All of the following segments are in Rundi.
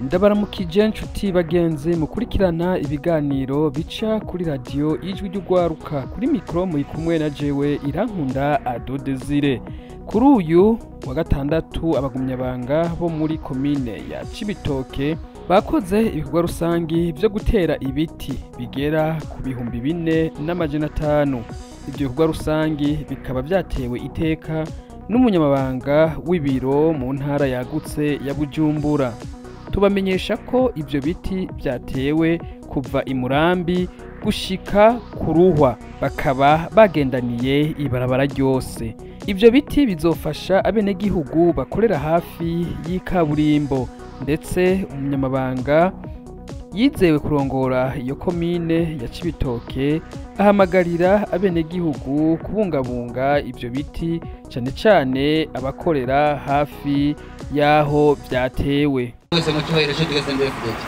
Ndabaramukije nshuti bagenzi mukurikirana ibiganiro bica kuri radio Ijwi ry'Ugwaruka. Kuri mikro muri kumwe na jewe Irankunda Ado Desire. Kuri uyu wa gatandatu abagumyabanga bo muri komine ya Cibitoke bakoze ibikorwa rusangi byo gutera ibiti bigera ku 4500. Ibyo bikorwa rusangi bikaba byatewe iteka n'umunyamabanga w'ibiro mu ntara yagutse ya Bujumbura. Tubamenyesha ko ibyo biti byatewe kuva imurambi gushika kuruhwa, bakaba bagendaniye ibarabara ryose. Ibyo biti bizofasha abenegihugu bakorera hafi y'ikaburimbo, ndetse umunyamabanga yizewe kurongora iyo komine ya Cibitoke ahamagarira abenegihugu kubungabunga ibyo biti, cyane cyane abakorera hafi y'aho byatewe. Mwese mu cyubahiro cyo tugeze mbere kudete.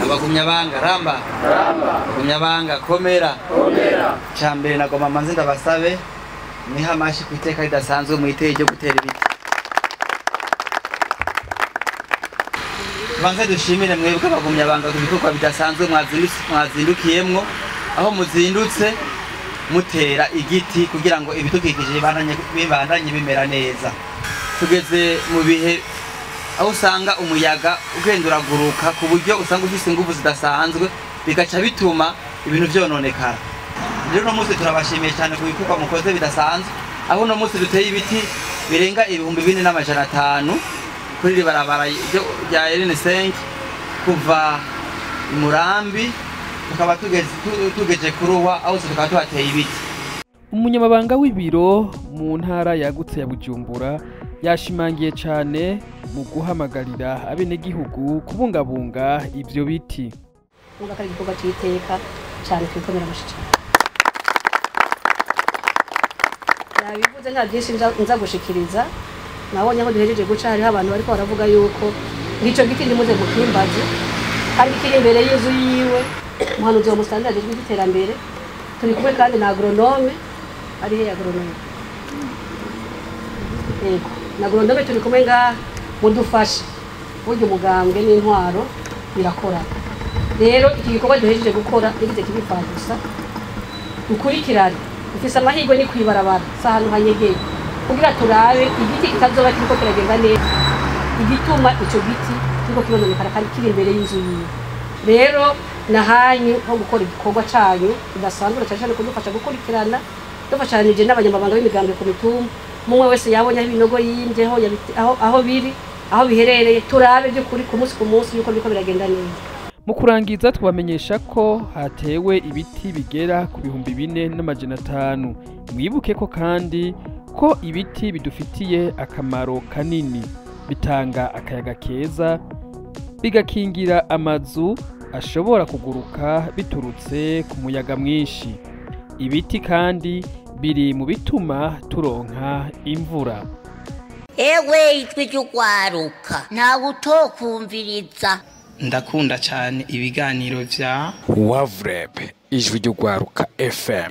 Abagumyabanga ramba. Ramba. Abagumyabanga komera. Komera. Cyambere nagoma manze ndabasabe mwiha amashi ku iteka ridasanzwe mu iteye ryo gutera ibiti. Banze dushimire mwebwe abagumyabanga ku bikorwa bidasanzwe mwazindukiyemwo, aho muzindutse mutera igiti kugira ngo ibidukikije bibandanye bimera neza. Tugeze mu bihe aho usanga umuyaga ugenda uraguruka ku buryo usanga ufise ingufu zidasanzwe, bigaca bituma ibintu vyononekara. Rero uno munsi turabashimiye cyane ku bikorwa mukoze bidasanzwe, aho uno munsi duteye ibiti birenga 4500 kuri iri barabara rya RN5 kuva Murambi tukaba tugeje kuruhwa, aho tukaba tuhateye ibiti. Umunyamabanga w'ibiro mu ntara yagutse ya Bujumbura yashimangiye cyane mu guhamagarira abenegihugu kubungabunga ibyo biti. Nubwo ari igikorwa cy'iteka cyane twikomera amashi cyane. Nabivuze nta byinshi nza gushikiriza, nabonye aho duhejeje guca hariho abantu bariko baravuga yuko ngico giti ndimuze mukimbaze kandi kiri imbere y'inzu yiwe. Umuhanuzi wa musitanteri ajejwe iterambere turi kumwe kandi na agronome ari he agronome. Yego, na agronome turi kumwe ngaha mudufashe. Burya umugambwe n'intwaro birakora. Rero iki gikorwa duhejeje gukora nigize kibipfa gusa, dukurikirane. Dufise amahirwe ni kwibarabara si ahantu hanyegeye, kugira turabe igiti kitazoba kiriko kiragenda neza, igituma ico giti kiriko kirononekara kandi kiri imbere y'inzu yiwe. Rero nahanyu ho gukora igikorwa canyu kidasanzwe, cyane cyane kudufasha gukurikirana dufashanije n'abanyamabanga b'imigambwe ku mitumba. Mumwe wese yabonye aho ibinogo yimvyeho, aho biri, aho biherereye, turabe by'ukuri ku munsi ku munsi yuko biriko biragenda neza. Mu kurangiza twabamenyesha ko hatewe ibiti bigera ku 4500. Mwibuke ko kandi ko ibiti bidufitiye akamaro kanini, bitanga akayaga keza, bigakingira amazu ashobora kuguruka biturutse ku muyaga mwinshi. Ibiti kandi biri mu bituma turonka imvura. Ewe Ijwi ry'Ugwaruka ntawe utokumviriza. Ndakunda cyane ibiganiro vya Wavreb Ijwi ry'Ugwaruka FM.